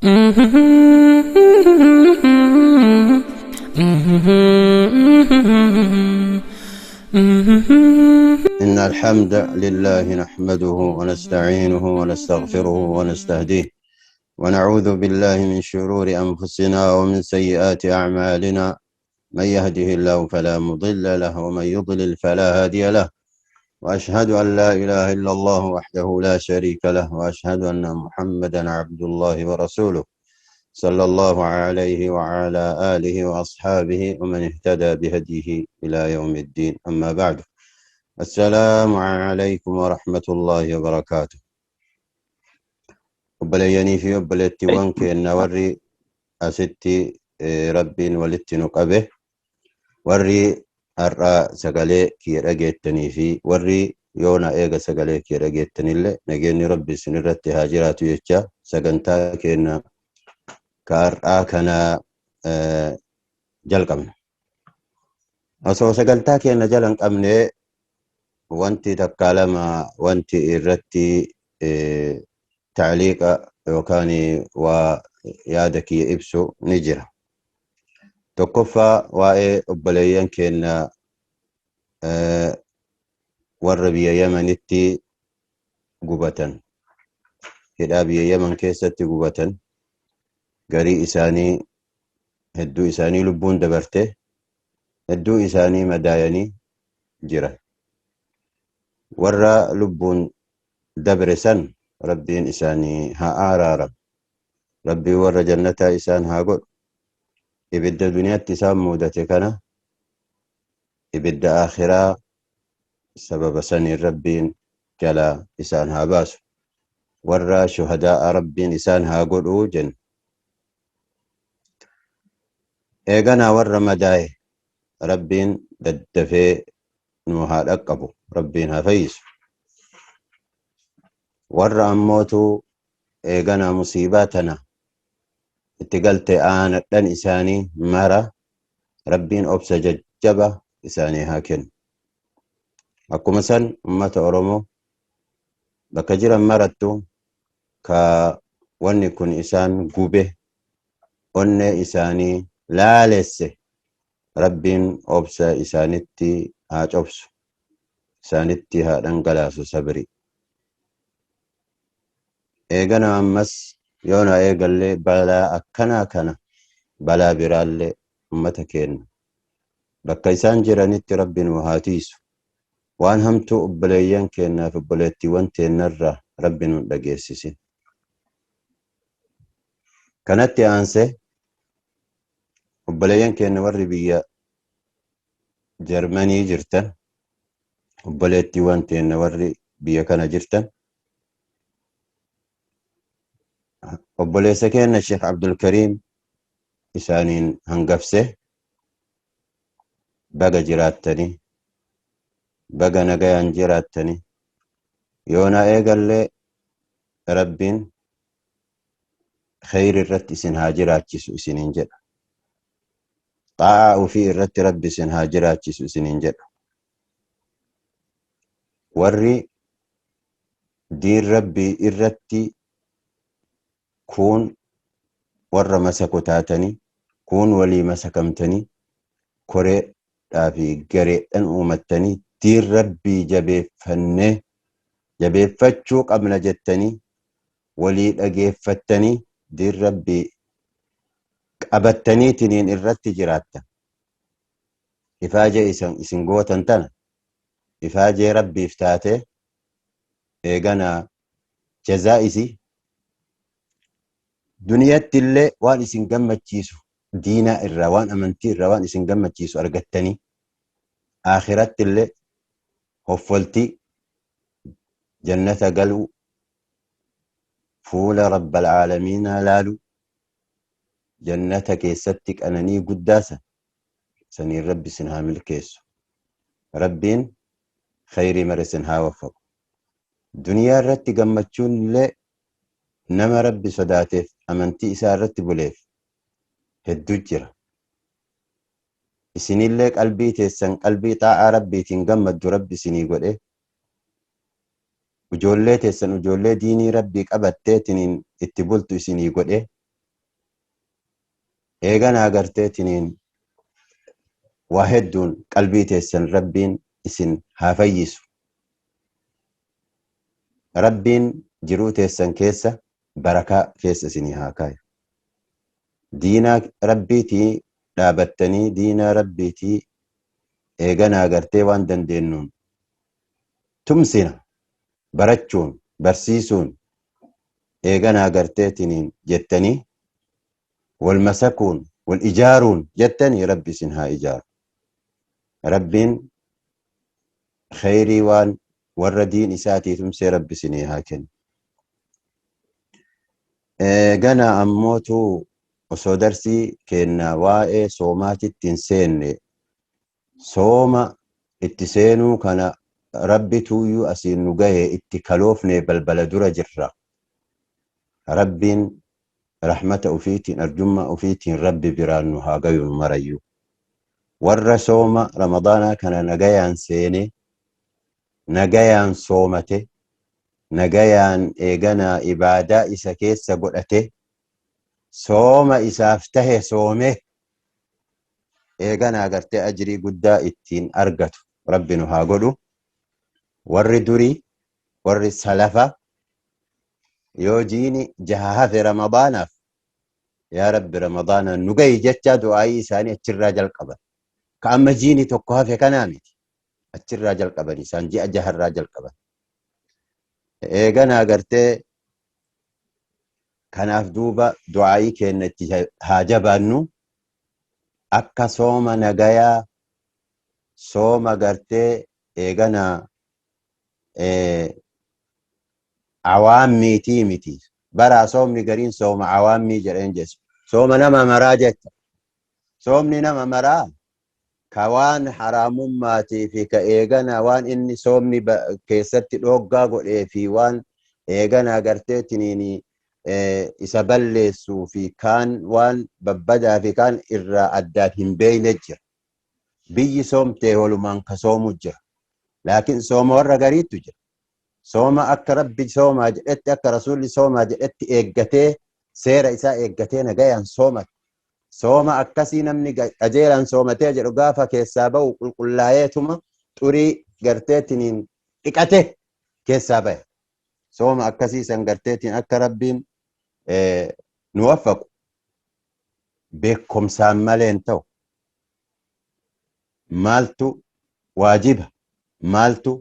إن الحمد لله نحمده ونستعينه ونستغفره ونستهديه، ونعوذ بالله من شرور أنفسنا ومن سيئات أعمالنا. من يهده الله فلا مضل له ومن يضلل فلا هادي له، وأشهد أن لا إله إلا الله وحده لا شريك له، وأشهد أن محمدا عبد الله ورسوله صلى الله عليه وعلى آله وأصحابه ومن اهتدى بهديه إلى يوم الدين. أما بعد، السلام عليكم ورحمة الله وبركاته. Obboleeyyanii fi obboleettiiwwan keenya warri asitti Rabbiin walitti nu qabe, warri har'a sagalee kiyya dhageettanii fi warri yoona eega sagalee kiyya dhageettanillee, nageenyi Rabbi isin irratti haa jiraatu jecha sagantaa keenya ka har'aa kana jalqabna. Osoo sagantaa keenya jala hin qabne, wanti takkaa lama wanti irratti tacliiqa yookaan waa yaada kiyya ibsu ni jira. Tokkoffaa, waa'ee obboleeyyan keenya warra biyya Yamanitti gubatan, hidhaa biyya Yaman keessatti gubatan, garii isaanii, hedduu isaanii lubbuun dabarte, hedduu isaanii madaayanii jira. Warra lubbuun dabre san Rabbiin isaanii haa araaramu. Rabbiin warra jannataa isaan haa godhu. Ibidda duniyaatti isaan mudate kana ibidda akhiraa sababa saniin Rabbiin jalaa isaan haa baasu. Warra shuhadaa Rabbiin isaan haa godhu jenna. Eeganaa warra madaaye Rabbiin daddafee nu haa dhaqqabu, Rabbiin haa fayyisu. Warra ammootu eeganaa musiibaa tana itti galte, aanadhan isaanii mara Rabbiin obsa jajjaba isaanii haa kennu. Akkuma san ummata Oromoo bakka jiran marattu ka wanni kun isaan gube, onnee isaanii laalesse, Rabbiin obsa isaanitti haa cobsu, isaanitti haa dhangalaasu sabrii. Eegana ammas yoona eegallee balaa akkanaa kana, balaa biraallee ummata keenya bakka isaan jiranitti Rabbi nu haa tiisu. Waan hamtuu obboleeyyan keenyaaf obboleettiiwwan teennarraa Rabbi nu dhageessisin. Kanatti aansee, obboleeyyan keenya warri biyya Jarmanii jirtan, obboleettiiwwan teenya warri biyya kana jirtan, obboleessa keenya Sheekh Abdulkariim isaaniin hangafse baga jiraattanii, baga nagayaan jiraattanii. Yoona eegallee Rabbiin kheyri irratti isin haa jiraachisu isiniin jedha. Xaa'aa ofii irratti Rabbi isin haa jiraachisu isiniin jedha. Warri diin Rabbii irratti kuun warra masaku taatanii, kuun walii masakamtanii, koreedhaa fi gareedhan uumattanii, diin Rabbii jabeeffannee jabeeffachuu qabna jettanii walii dhageeffattanii, diin Rabbii qabattaniitiniin irratti jiraattan. Ifaajee isin gootan tana ifaajee Rabbiif taatee, eeganaa jazaa isii duniyatti illee waan isin gammachiisu, diinaa irraa, waan amantii irraa waan isin gammachiisu argattanii, akhiratti illee hoffoltii jannata galuu, fuula Rabbal Aalamiinaa laaluu, jannata keessatti qananii guddaa san saniin Rabbi isin haa milkeessu. Rabbiin khayrii mara isin haa waffaqu. Duniyaa irratti gammachuun illee nama Rabbi sodaateef, amantii isaa irratti buleef hedduu jira. Isinillee qalbii teessan qalbii xaa'aa Rabbiitiin gammaddu Rabbi isinii godhe, ijoollee teessan ijoollee diinii Rabbii qabatteetiniin itti bultu isinii godhe. Eeganaa garteetiniin waa hedduun qalbii teessan Rabbiin isin haa fayyisu. Rabbiin jiruu teessan keessa barakaa keessa isinii haa kaayu. Diinaa Rabbiitii dhaabattanii diinaa Rabbiitii eeganaa gartee waan dandeennuun tumsina barachuun barsiisuun eeganaa garteetiniin jettanii wal masakuun wal ijaaruun jettanii Rabbi isin haa ijaaru. Rabbiin kheyrii waan warra diin isaatii tumsee Rabbi isinii haa kennu. Eegana ammootu osoo darsii keenna waa'ee soomaatitti hin seenne sooma itti seenuu kana Rabbi tuuyyuu asiin nu gahe itti kaloofne balbala dura jirra. Rabbiin rahmata ufiitiin arjummaa ufiitiin Rabbi biraan nu haa gayu nu marayyuu. Warra sooma Ramadaanaa kana nagayaan seenee nagayaan soomate nagayaan eeganaa ibaadaa isa keessa godhate sooma isaaf tahe soome eeganaa gartee ajrii guddaa ittiin argatu Rabbi nu haa godhu. Warri durii warri salafa yoo jiini jaha hafe Ramadaanaaf yaa Rabbi Ramadaanaan nu gahi jechaa du'aayii isaanii achirraa jalqaban. Ka amma jiini tokko hafe kanaa miti. Achirraa jalqaban isaan ji'a jaharraa jalqaban. Eeganaa gartee kanaaf duuba du'aayii keenna itti haa jabaannu akka sooma nagayaa sooma gartee eeganaa awaammiitii miti. Baraa soomni gariin sooma awaammii jedheen jechu. Sooma nama maraa jecha. Soomni nama maraa ka waan haraamummaatii fi ka eeganaa waan inni soomni keessatti dhooggaa godhee fi waan eeganaa gartee tiniini isa balleessuu fi kaan waan babbadaa fi kaan irraa addaan hin beeyne jira. Biyyi soomtee walumaan ka soomu jira. Laakiin sooma warra gariitu jira. Sooma akka Rabbi soomaa jedhetti akka Rasuulli soomaa jedhetti eeggatee seera isaa eeggatee nagayaan soomata. Sooma akkasii namni qajeelaan soomatee jedhu gaafa keessaa ba'u qulqullaa'eetuma xurii garteetiniin dhiqate keessaa baya. Sooma akkasii san garteetiin akka Rabbiin nu waffaqu beekumsaan malee hin ta'u. Maaltu waajiba? Maaltu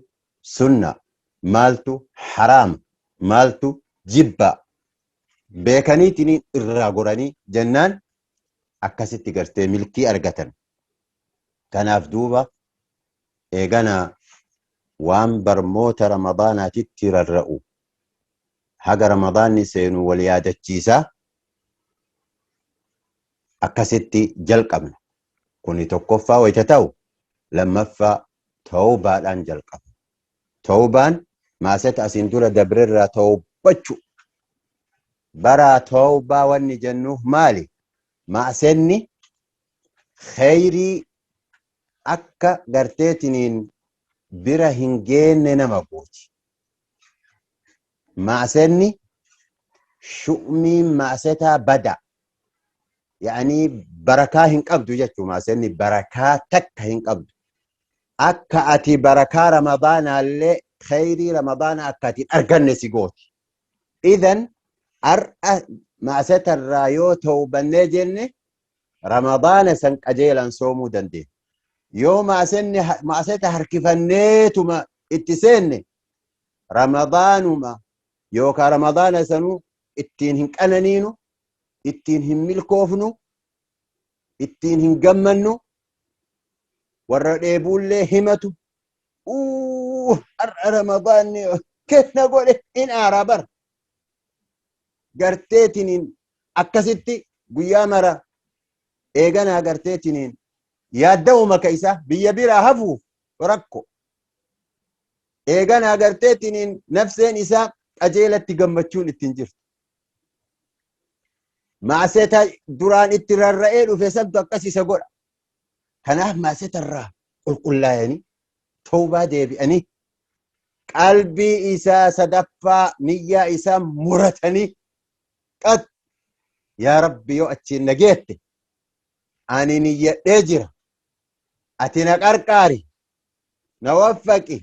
sunna? Maaltu haraama? Maaltu jibbaa? Beekaniitiin irraa goranii jennaan akkasitti gartee milkii argatan. Kanaaf duuba eeganaa waan barmoota Ramadaanaatitti rarra'u haga Ramadaanni seenu wal yaadachiisaa akkasitti jalqabna. Kuni tokkoffaa wayita ta'u lammaffaa tawbaadhaan jalqaba. Tawbaan maaseta asiin dura dabrerraa tawbachu. Baraa tawbaa wanni jennuuf maali? Maasenni kheyrii akka garteetiniin bira hin geenne nama gooti. Maasenni shu'miin maasetaa bada. Yaanii barakaa hin qabdu jechuu maasenni barakaa takka hin qabdu. Akka ati barakaa Ramadaanaallee kheyrii Ramadaana akka ati hin arganne si gooti. Idan har'a maasetarraa yoo tawbannee jenne Ramadaana san qajeelaan soomuu dandeenya. Yoo maasenni maaseta harkifanneetuma itti seenne Ramadaanuma yookaan Ramadaana sanuu ittiin hin qananiinu, ittiin hin milkoofnu, ittiin hin gammannu, warra dheebuullee himatu uu har'a Ramadaanni kenna godhe in aaraa bara. Garteetiniin akkasitti guyyaa mara eeganaa garteetiniin yaadda'uma ka isaa biyya biraa hafuuf rakko. Eeganaa garteetiniin nafseen isaa qajeelatti gammachuun ittiin jirtu. Maaseta duraan itti rarra'ee dhufe santu akkas isa godha. Kanaaf maaseta irraa qulqullaa'anii tawbaa deebi'anii qalbii isaa sadaffaa niyyaa isaa muratanii qad yaa Rabbi yoo achiin na geette Ani niyyadhee jira. Ati na qarqaari. Na waffaqi.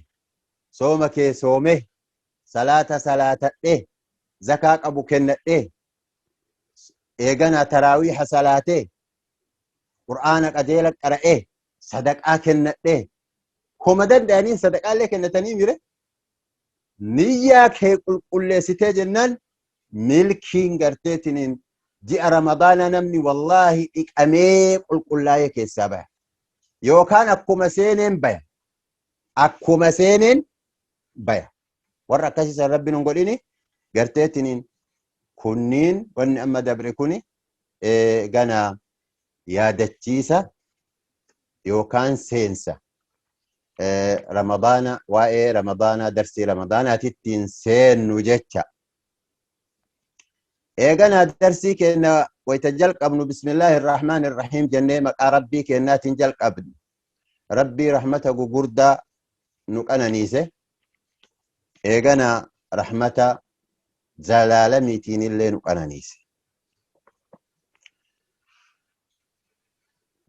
Sooma kee soomee, salaata salaatadhee, zakaa qabu kennadhee, eeganaa taraawiiha salaatee, qur'aana qajeela qara'ee, sadaqaa kennadhee, homa danda'aniin sadaqaallee kennatanii mire niyyaa kee qulqulleessitee jennaan milkiin garteetiniin ji'a ramadaana namni wallaahi dhiqamee qulqullaa'ee keessaa baya. Yookaan akkuma seeneen baya. Akkuma seeneen baya. Warra akkasii san rabbi nun godhini garteetiniin kunniin wanni amma dabre kuni gana yaadachiisa yookaan seensa ramadaana waa'ee ramadaanaa darsii ramadaanaatittiin seennu jecha. Eeganaa darsii keenya wayta jalqabnu bismillaahi irrahmaan irrahiim jennee maqaa rabbii keenyaatiin jalqabne. Rabbii rahmata gugurdaa nu qananiise. Eeganaa rahmata zalaalamiitiin illee nu qananiise.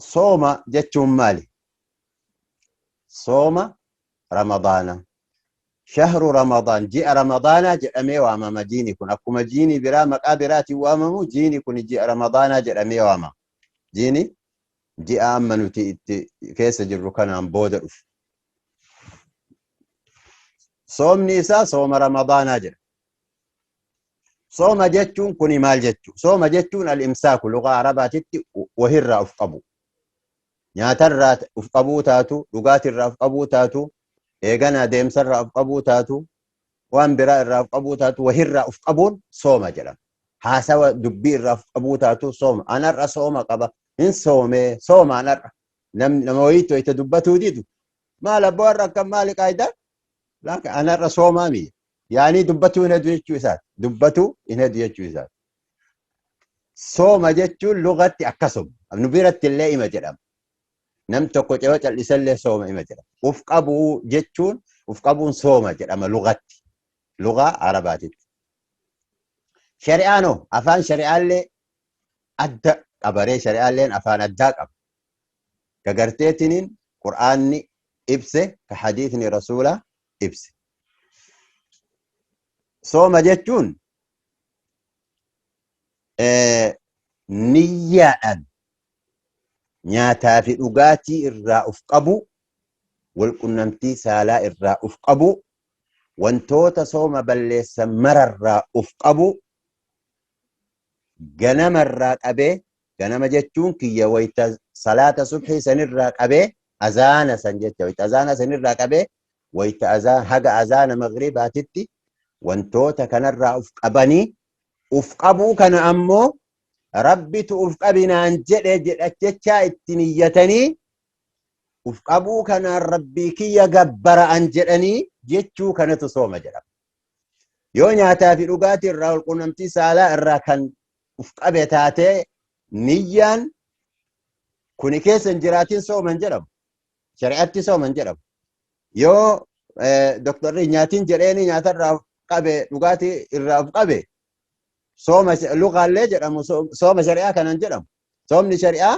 Sooma jechuun maali? Sooma Ramadaana. Shahru Ramadaan ji'a Ramadaanaa jedhamee waamama jiini kun. Akkuma jiini biraa maqaa biraatiin waamamu jiini kun ji'a Ramadaanaa jedhamee waamama. Jiini ji'a amma nuti itti keessa jirru kanaan booda dhufu. Soomni isaa sooma Ramadaanaa jedha. Sooma jechuun kuni maal jechuu? Sooma jechuun al-imsaaku lugaa Arabaatitti wahirraa of qabu. Nyaatarraa of qabuu taatu, dhugaatirraa of qabuu taatu, eeganaa deemsarraa of qabuu taatu, waan biraa irraa of qabuu taatu, wahirraa of qabuun sooma jedhama. Haasawa dubbii irraa of qabuu taatu sooma. Anarra sooma qaba. Hin soomee sooma anarra. Nama wayiitti wayita dubbatuu didu. Maal abboo har'a akkam maali qaayidaa? Laaka anarra soomaa miyya. Yaanii dubbatuu hin hedu jechuu isaati. Dubbatuu hin hedu jechuu isaati. Sooma jechuun lugatti akkasuma. Nu biratti illee ima jedhama. Nam tokko yoo callisellee sooma ima jedhama. Uf qabuu jechuun uf qabuun sooma jedhama lugatti. Lugaa Arabaatitti. Shari'aanoo afaan shari'aallee adda qabaree shari'aalleen afaan addaa qaba. Ka garteetiniin Qur'aanni ibse ka hadiisni rasuulaa ibse. Sooma jechuun niyyaadhaan nyaataa fi dhugaatii irraa of qabu, walqunnamtii saalaa irraa of qabu, wantoota sooma balleessan mararraa of qabu, ganamarraa qabee ganama jechuun kiyya wayta salaata subhii sanirraa qabee azaana san jecha wayta azaana sanirraa qabee wayta azaan haga azaana magribaatitti wantoota kanarraa uf qabanii uf qabuu kana ammoo rabbitu uf qabinaan jedhe jedha jechaa itti niyyatanii uf qabuu kanaan rabbii kiyya gabbara'an jedhanii jechuu kanatu sooma jedhama. Yoo nyaataa fi dhugaatii irraa walqunnamtii saalaa irraa kan uf qabe taatee niyyaan kuni keessa hin jiraatin sooma hin jedhamu. Shari'atti sooma hin jedhamu. Yoo doktorri nyaatin jedheeni nyaata irraa uf qabe dhugaatii irraa uf qabe sooma lugaallee jedhamu sooma shari'aa kanan jedhamu. Soomni shari'aa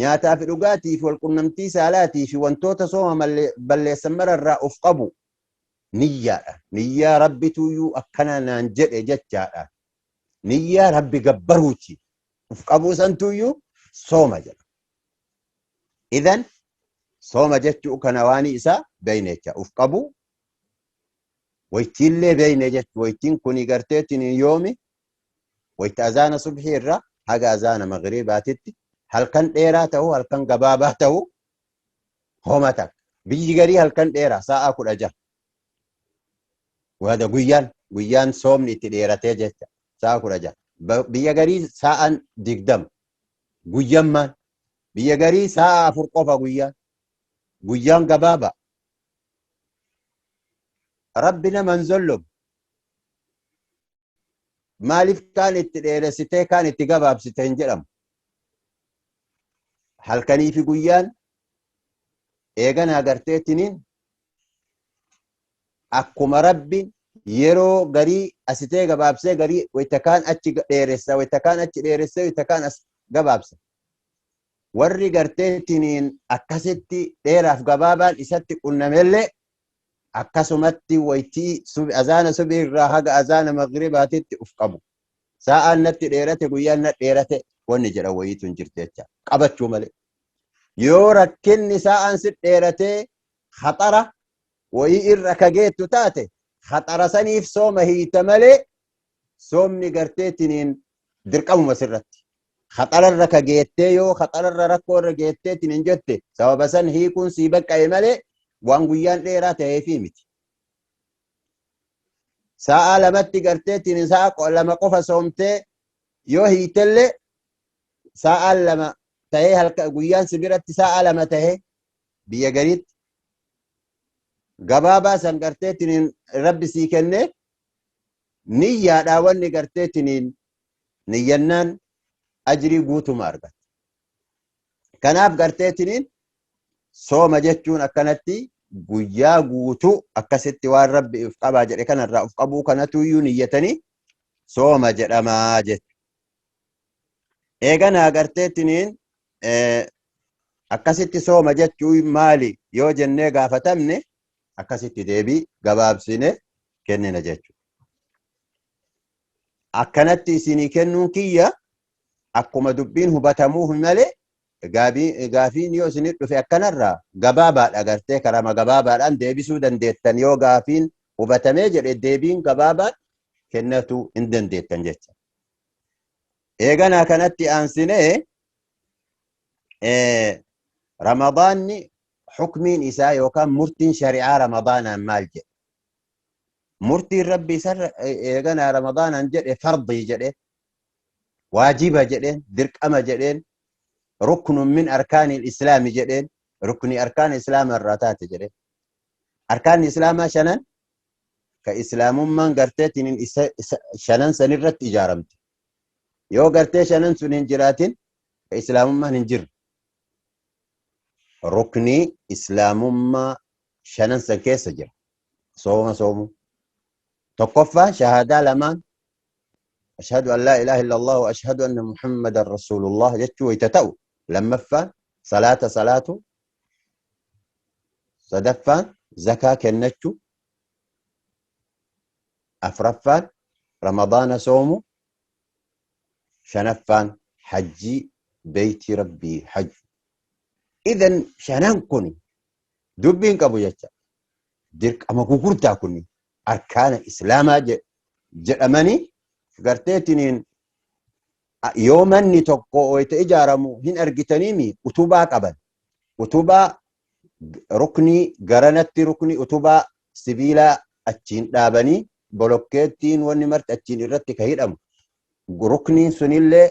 nyaataa fi dhugaatii fi walqunnamtii saalaatii fi wantoota sooma balleessan mara irraa of qabu niyyaadha. Niyyaa rabbituyyuu akkana naan jedhe jechaadha. Niyyaa rabbi gabbaruuti. Of qabuu santuyyuu sooma jedha. Idan sooma jechuu kana waan isaa beeyne jecha. Of qabu waytiillee beeyne jechu. Waytiin kuni garteetiin yoomi wayta azaana subhii irraa haga azaana magriibaatitti halkan dheeraa ta'u halkan gabaabaa ta'u homa takka. Biyyi garii halkan dheeraa sa'a 16. Wada guyyaan guyyaan soomni itti dheeratee jecha sa'a 16. Biyya garii sa'aan 20 guyyammaan biyya garii sa'a 4 qofa guyyaan guyyaan gabaabaa. Rabbi nama hin zollomu. Maaliif kaan itti dheeressitee kaan itti gabaabsite hin jedhamu. Halkanii fi guyyaan eeganaa agarteetiniin akkuma rabbi yeroo garii asitee gabaabsee garii wayita kaan achi dheeressa wayita kaan achi dheeressee wayita kaan as gabaabsa. Warri garteetiniin akkasitti dheeraaf gabaabaan isatti qunnamellee akkasumatti waytii azaana subii irraa haga azaana magribaatitti uf qabu. Sa'aan natti dheerate, guyyaan na dheerate wanni jedha wayiitu hin jirti jecha qabachuu malee. Yoo rakkinni sa'aan si dheeratee khaxara wayii irra ka geettu taate, khaxara saniif sooma hiita malee soomni garteetiniin dirqamuma sirratti. Khaxararra ka geettee, yoo khaxararra rakkoo irra geetteetiin hin jette, sababa san hiikuun sii baqqa'e malee waan guyyaan dheeraa ta'eefii miti. Sa'a 2tti garteetiin sa'a 2 qofa soomtee yoo hiitellee, sa'a 2 ta'ee halka guyyaan si biratti sa'a 2 ta'ee biyya gariitti gabaabaa san garteetiin rabbi sii kennee niyyaadhaa wanni garteetiniin niyyannaan ajrii guutuma argatta. Kanaaf garteetiniin sooma jechuun akkanatti guyyaa guutuu akkasitti waan rabbi uf qabaa jedhe kanarraa uf qabuu kanatuyyuu niyyatanii sooma jedhamaa jechuudha. Eeganaa garteetiniin akkasitti sooma jechuun maali yoo jennee gaafatamne, akkasitti deebii gabaabsine kennina jechuudha. Akkanatti isinii kennuun kiyya akkuma dubbiin hubatamuuf malee, gaafiin yoo isinii dhufe akkanarraa gabaabaadha, gartee karama gabaabaadhaan deebisuu dandeettan. Yoo gaafiin hubatamee jedhe, deebiin gabaabaan kennatu hin dandeettan jecha. Eeganaa kanatti aansinee Ramadaanni hukmiin isaa yookaan murtiin shari'aa Ramadaanaan maal jedhe? Murtiin rabbi isarra eeganaa Ramadaanaan jedhe fardii jedhe, waajiba jedheen, dirqama jedheen, ruknun min arkaanil islaami jedheen, rukni arkaan islaama irraa taate jedheen. Arkaanni islaamaa shanan ka islaamummaan garteetiin shanan sanirratti ijaaramte. Yoo gartee shanan sun hin jiraatin, ka islaamummaan hin jirre. Ruknii islaamummaa shanan san keessa jira. Sooma soomu. Tokkoffaa shahaadaa lamaan, ashhadu an laa ilaaha illallah wa ashhadu anna muhammadan rasuulullah jechuu wayita ta'u, lammaffaan salaata salaatu, sadaffaan zakaa kennachuu, afraffaan ramadaana soomu, shanaffaan hajjii beeytii rabbii hajju. Idan shanan kun dubbiin qabu jecha dirqama gugurdaa kun arkaana islaamaa jedhamanii garteetiniin. Yoo manni tokko wayita ijaaramu hin argitaniimi, utubaa qaban, utubaa ruknii garanatti ruknii utubaa sibiilaa achiin dhaabanii, bolokkeettiin wanni marti achiin irratti ka hidhamu, rukniin sunillee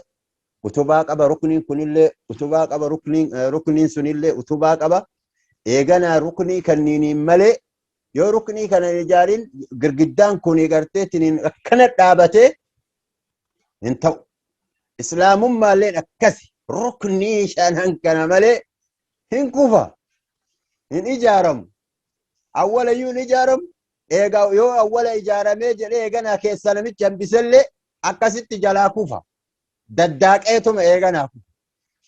utubaa qaba, rukniin kunillee utubaa qaba, rukniin sunillee utubaa qaba. Eeganaa ruknii kanniiniin malee yoo ruknii kana hin ijaarin, girgiddaan kun garteetiin akkana dhaabatee hin ta'u. Islaamummaalleen akkasi, ruknii shanan kana malee hin kufa, hin ijaaramu. Awwalayyuu hin ijaaramu. Eegaa yoo awwala ijaaramee jedhee eeganaa keessa namichi hambisellee akkasitti jalaa kufa. Daddaaqeetuma eeganaa kufa.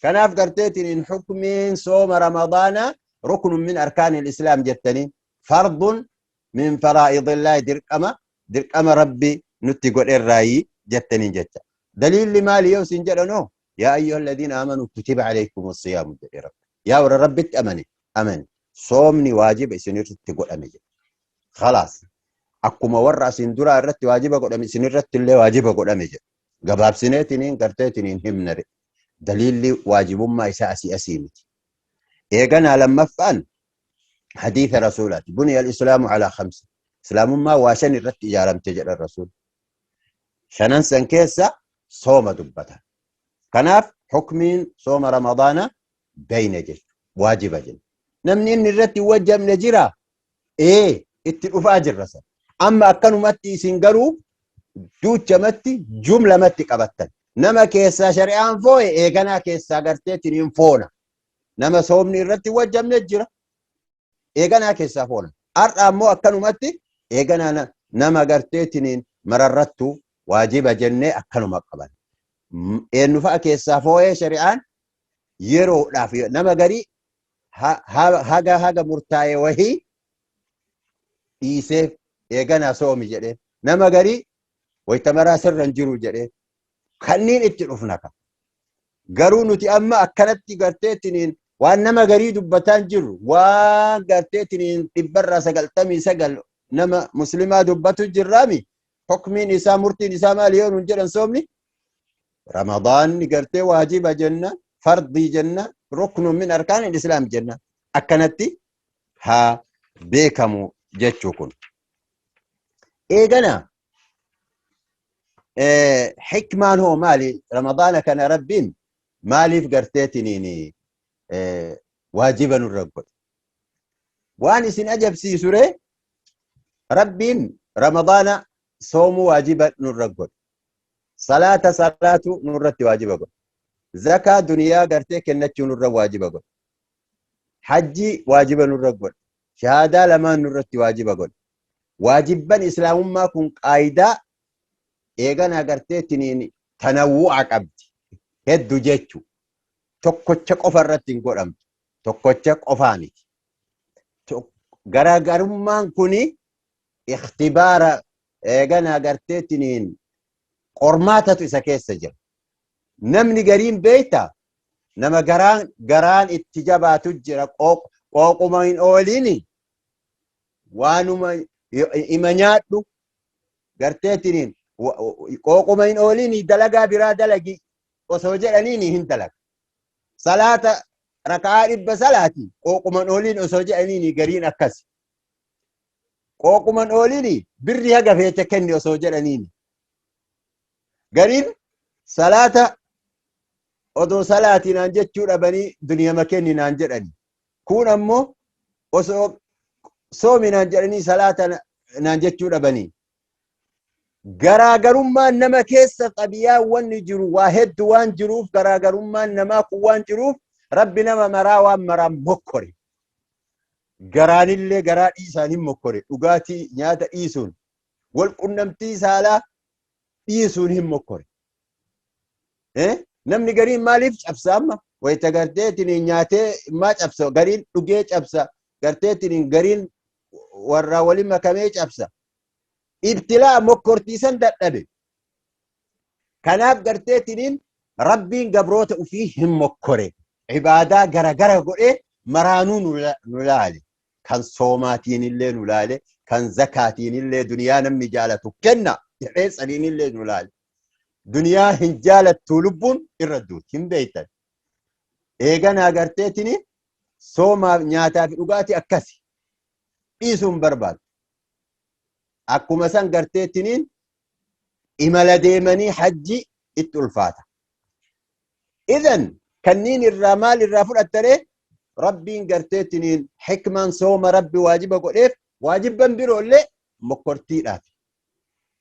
Kanaaf garteetiin hin hukmiin sooma ramadaanaa ruknun min arkaanil islaam jettanii, fardun min faraa'idillaahi, dirqama rabbi nutti godherraayi jettaniin jecha. Daliilli maali yoo isin jedhanoo, yaa ayyuha alladhiina aamanu kutiba alaykum siyaamu jedhe rabbi. Yaa warra rabbitti amane, soomni waajiba isinirratti godhame jedhe. Khalaas, akkuma warra asin duraa irratti waajiba godhame isinirratti illee waajiba godhame jedhe. Gabaabsineetiniin garteetiniin himnare. Daliilli waajibummaa isaa asii miti. Eeganaa lammaffaan hadiisa rasuulaati. Buniya al-islaamu alaa khamsa. Islaamummaa waa shan irratti ijaaramte jedhan rasuul. Shanan san keessa sooma dubbata. Kanaaf hukmiin sooma ramadaana beeyne jechuudha. Waajiba jenna. Namni inni irratti hin wajjabne jira. Ee, itti dhufaa jirra san. Amma akkanumatti isin garuu duuchamatti jumlamatti qabattan. Nama keessaa shari'aan foo'e eeganaa keessaa garteetiin hin foona. Nama soomni irratti hin wajjabne jira. Eeganaa keessaa foona. Har'a ammoo akkanumatti eeganaa nama garteetiniin mararrattu waajiba jennee akkanuma qaban. Eenyu fa'a keessaa foo'ee shari'aan yeroodhaaf nama garii haga murtaa'e wahii dhiiseef eeganaa soomi jedhee, nama garii wayita maraa sirra hin jiru jedhee, kanniin itti dhufna ka. Garuu nuti amma akkanatti garteettiniin waan nama garii dubbataa hin jirru, waan garteettiniin 99% nama muslimaa dubbatu jirraami. Hukmiin isaa, murtiin isaa maali yoo nuun jedhan, soomni Ramadaanni gartee waajiba jenna, fardii jenna, ruknu min arkaan islaam jenna. Akkanatti haa beekamu jechuu kun. Eegana hikmaan hoo maali? Ramadaana kana Rabbiin maaliif garteetiniin waajiba nurra godhe? Waan isin ajabsiisu ree, Rabbiin Ramadaana soomuu waajiba nurra godhe. Salaata salaatu nurratti waajiba godhe. Zakaa duniyaa gartee kennachuu nurra waajiba godhe. Hajjii waajiba nurra godhe. Shahaadaa lamaan nurratti waajiba godhe. Waajibban islaamummaa kun qaayidaa eegana gartee tiniin tanawwu'a qabdi. Heddu jechu. Tokkocha qofa irratti hin godhamtu. Tokkocha qofaa miti. Garaagarummaan kuni ikhtibaara, eegana gartee tiniin qormaatatu isa keessa jira. Namni gariin beekta, nama garaan itti jabaatu jira, qooquma hin ooliini, waanuma ima nyaadhu garteetiniin, qooquma hin ooliini, dalagaa biraa dalagi osoo jedhaniini hin dalaga. Salaata raka'aa 100 salaati, qooquma hin ooliin osoo jedhaniini gariin akkas. Qooquma hin ooliini, birri haga feete kenni osoo jedhaniini. Gariin salaata odoo salaatii naan jechuu dhabanii duniyama kenni naan jedhani. Kuun ammoo osoo soomi naan jedhanii salaata naan jechuu dhabanii. Garaagarummaan nama keessa xabiyaa wanni jiru waa hedduu waan jiruuf, garaagarummaan namaa kun waan jiruuf, Rabbi nama maraa waan maraan mokkore. Garaanillee garaa dhiisaan hin mokkore. Dhugaatii nyaata dhiisuun, wal qunnamtii saalaa dhiisuun hin mokkore. Namni gariin maaliif cabsa amma? Wayita garteetiin nyaatee maa cabsa? Gariin dhugee cabsa. Garteetiin gariin warraa waliin makamee cabsa. Ibtilaa mokkortiisan dadhabe. Kanaaf garteetiniin Rabbiin gabroota ufii hin mokkore. Ibaadaa garagara godhee maraanuu nu laale. Kan soomaatiin illee nu laale, kan zakaatiin illee duniyaa namni jaalatu kenna jedhee saniin illee nu laale. Duniyaa hin jaalattuu lubbuun irra duuti hin beektan. Eeganaa garteetini soomaaf nyaataa fi dhugaatii akkasi dhiisuun barbaadu. Akkuma san garteetiniin imala deemanii hajji itti ulfaata. Idan kanniin irraa maal irraa fudhattaree, Rabbiin garteetiniin hikmaan sooma Rabbi waajiba godheef waajibban biroollee mokkortiidhaaf.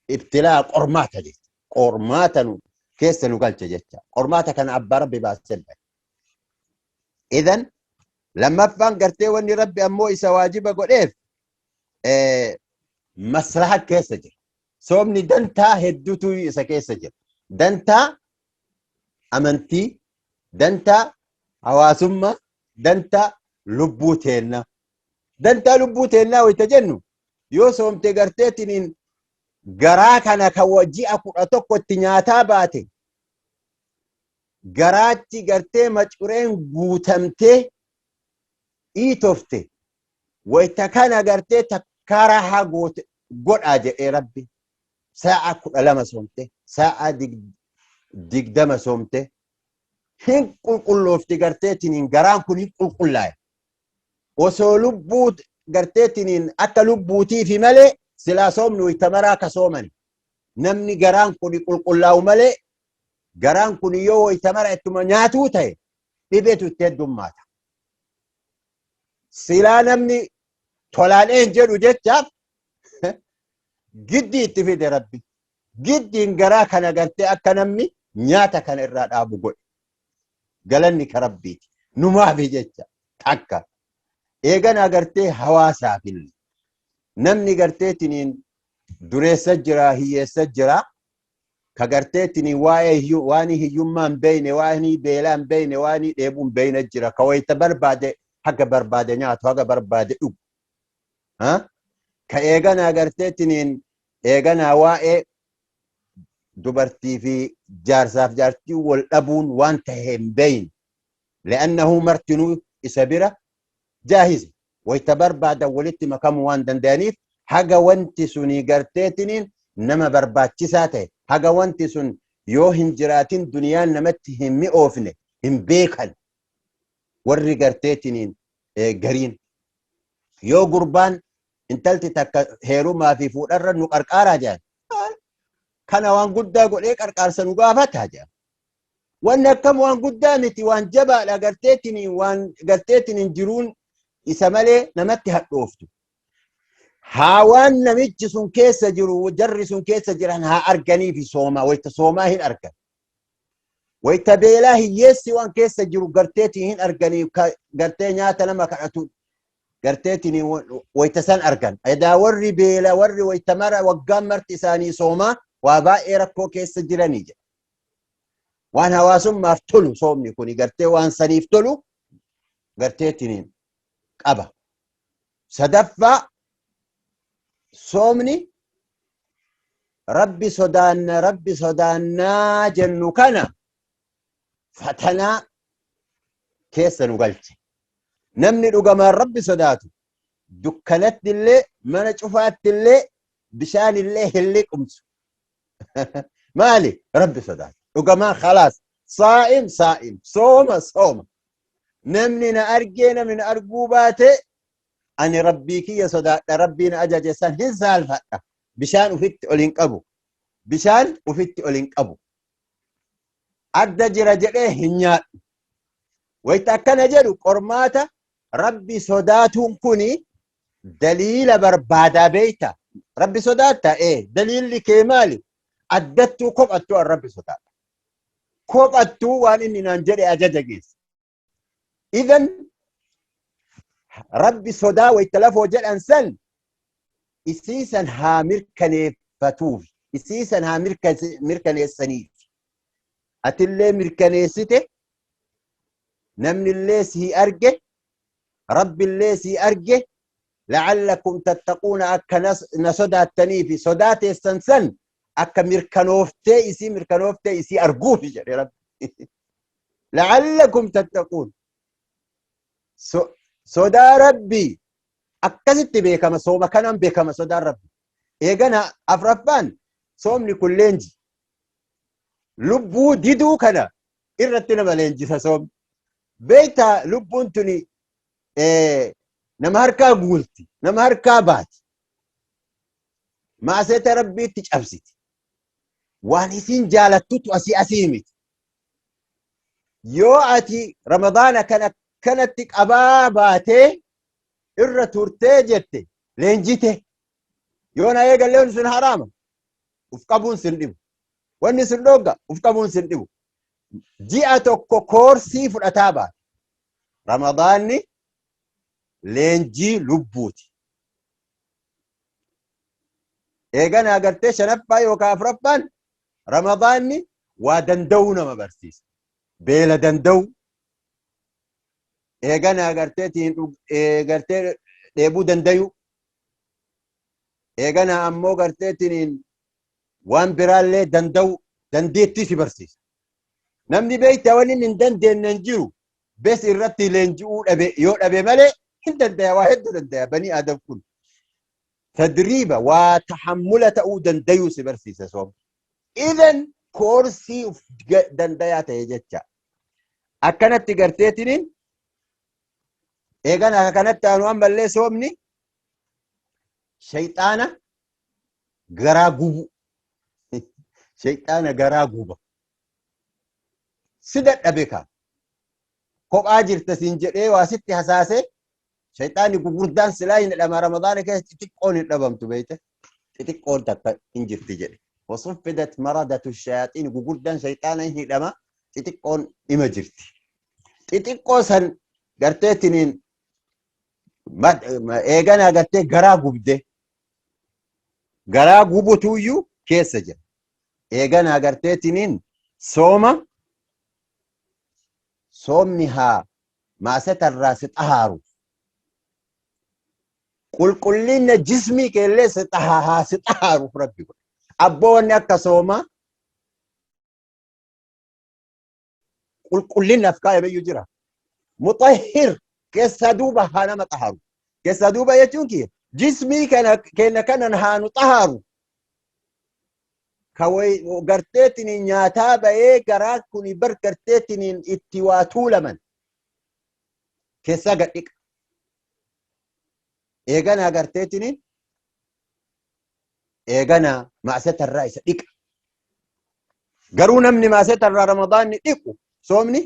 Ibtilaa, qormaata jecha. Qormaata nu keessa nu galcha jecha. Qormaata kana abbaa Rabbi baasee bahe. Idan lammaffaan gartee wanni Rabbi ammoo isa waajiba godheef maslaha keessa jira. Soomni dantaa hedduutu isa keessa jira. Dantaa amantii, dantaa hawaasummaa, dantaa lubbuu teennaa. Dantaa lubbuu teennaa wayita jennu, yoo soomte garteetiniin garaa kana kan ji'a 11 itti nyaataa baate, garaachi gartee macureen guutamtee dhiitofte, wayita kana gartee takkaa rahaa goote godhaa jedhee Rabbi. Sa'a 12 soomte, sa'a 20 soomte, hin qulqulloofti garteetiniin, garaan kun hin qulqullaa'e. Osoo lubbuu garteetiniin akka lubbuutiifi malee silaa soomni wayita maraa ka soomani. Namni garaan kun qulqullaa'u malee, garaan kun yoo wayita mara ittuma nyaatuu ta'e dhibeetu itti heddummaata. Silaa namni tolaan een jedhu jechaaf giddii itti fide Rabbi. Giddiin garaa kana gartee akka namni nyaata kana irraa dhaabu godhe. Galanni ka Rabbiiti. Numaafi jecha takka. Eeganaa gartee hawaasaafillee. Namni gartee tiniin dureessa jira, hiyyeessa jira. Ka garteetiin waa'ee waan hiyyummaa hin beeyne, waan beelaa hin beeyne, waan dheebuu hin beeyne jira. Ka wayita barbaade haga barbaade nyaatu, haga barbaade dhugu. Ka eeganaa garteetiin eeganaa waa'ee dubartii fi jaarsaaf jaartii wal dhabuun waan tahe hin beeyne. Li'annahu martinuu isa bira jaahisa. Wayita barbaadan walitti makamuu waan danda'aniif, haga wanti suni garteetiniin nama barbaachisaa ta'e, haga wanti sun yoo hin jiraatin duniyaan namatti hin mi'oofne hin beekan. Warri garteetiniin gariin yoo gurbaan intalti takka heerumaa fi fuudharra nu qarqaaraa jedhan, kana waan guddaa godhee qarqaarsa nu gaafataa jedhan. Wanni akkam waan guddaa miti, waan jabaadha garteetiniin, waan garteetiniin jiruun isa malee namatti hadhooftu. Haa waan namichi sun keessa jiru, jarri sun keessa jiran haa arganii fi soomaa, wayita soomaa hin argan. Wayita beelaa hiyyeessi waan keessa jiru garteetiin hin arganii, gartee nyaata nama kadhatu garteetiin wayita san argan. Edaa warri beela, warri wayita mara waggaan marti isaanii soomaa waa baay'ee rakkoo keessa jiranii jedha. Waan hawaasummaaf tolu soomni kuni gartee waan saniif tolu garteetiin qaba. Sadaffaa, soomni Rabbi sodaanna, Rabbi sodaannaa jennu kana fatanaa keessa nu galche. Namni dhugamaan Rabbi sodaatu dukkanatti illee, mana cufaatti illee, bishaan illee hin liqumsu. Maali? Rabbi sodaata. Dhugamaan khalaas. Saa'im saa'im. Sooma sooma. Namni na argee, namni na arguu baate, ani Rabbii kiyya sodaadha. Rabbii na ajaje san hin saalfadha. Bishaan ufitti ol hin qabu. Bishaan ufitti ol hin qabu. Adda jira jedhee hin nyaadhu. Wayita akkana jedhu qormaata Rabbi sodaatuun kuni daliila barbaadaa beeyta. Rabbi sodaatta? Ee. Daliilli kee maali? Addattuu kophattuu an Rabbi sodaadha. Kophattuu waan inni naan jedhe ajaja geessa. Idan Rabbi sodaa wayita lafoo jedhan san isiisan haa mirkaneeffatuuf, isiisan haa mirkaneessaniif. Atillee mirkaneessite, namnillee sii arge, Rabbillee sii arge, la'allakum tattaquuna, akka na sodaattanii fi sodaa teessan san akka mirkanooftee isii mirkanooftee isii arguufi jedhe Rabbi. La'allakum tattaquun. Sodaa Rabbii akkasitti beekama, sooma kanaan beekama sodaan Rabbi. Eegana afraffaan, soomni kun leenji. Lubbuu diduu kana irratti nama leenjisa soomni. Beektaa, lubbuun tuni nama harkaa guulti, nama harkaa baati. Maaseta Rabbiitti cabsiti. Waan isiin jaalattutu asii asii miti. Yoo ati Ramadaana kana kanatti qabaa baatee irra turtee jette leenjite. Yoo na eegallee sun haraama. Uf qabuun sin dhibu. Wanni sun dhoogga uf qabuun sin dhibu. Ji'a tokko koorsii fudhataa baate. Ramadaanni leenjii lubbuuti. Eegana agartee shanaffaa yookaan afuraffaan, Ramadaanni waa danda'uu nama barsiisa. Beela danda'u. Eegana agartee gartee dheebuu dandayu. Eegana ammoo garteetiin waan biraallee danda'u, dandeettii si barsiisa. Namni beektaa wanni hin dandeenye hin jiru. Bes irratti leenji'uu dhabe yoo dhabe malee hin dandaya, waa hedduu dandaya banii Aadam kun. Tadriiba waa tahammula ta'uu dandayuu si barsiisa soom. Idan koorsii uf dandayaa ta'e jecha. Akkanatti garteetiniin eegan akka kanatti aanu ammallee soomni shayxaana garaa gubu. Shayxaana garaa guba. Si dadhabe ka. Kophaa jirta siin jedhee waa sitti hasaasee shayxaanni gugurdaan silaa hin dhama, Ramadaana keessa xixiqqoon hin dhabamtu beeyte. Xixiqqoon takka hin jirti jedhe. Wasuffidat maradatu shayaaxiin, gugurdaan shayxaana hin hidhama, xixiqqoon ima jirti. Xixiqqoo san garteetiniin eeganaa gartee garaa gubde. Garaa gubutuuyyuu keessa jira. Eeganaa garteetiniin sooma, soomni haa maasatarraa si xahaaru, qulqullinna jismii keellee si haa si xahaaruuf Rabbi godhe. Abboo, wanni akka soomaa qulqullinaaf kaayameyyuu jira? Muxahhir, keessa duuba haa nama xahaaru. Keessa duuba jechuun kiyya jismii kana keenya kanan haa nu xahaaru. Ka garteetiniin nyaataa bahee garaa kuni bar garteetiniin itti waa tuulaman keessaa gad dhiqa. Eeganaa garteetiniin eeganaa maasatarraa isa dhiqa. Garuu namni maasatarraa Ramadaanni dhiqu, soomni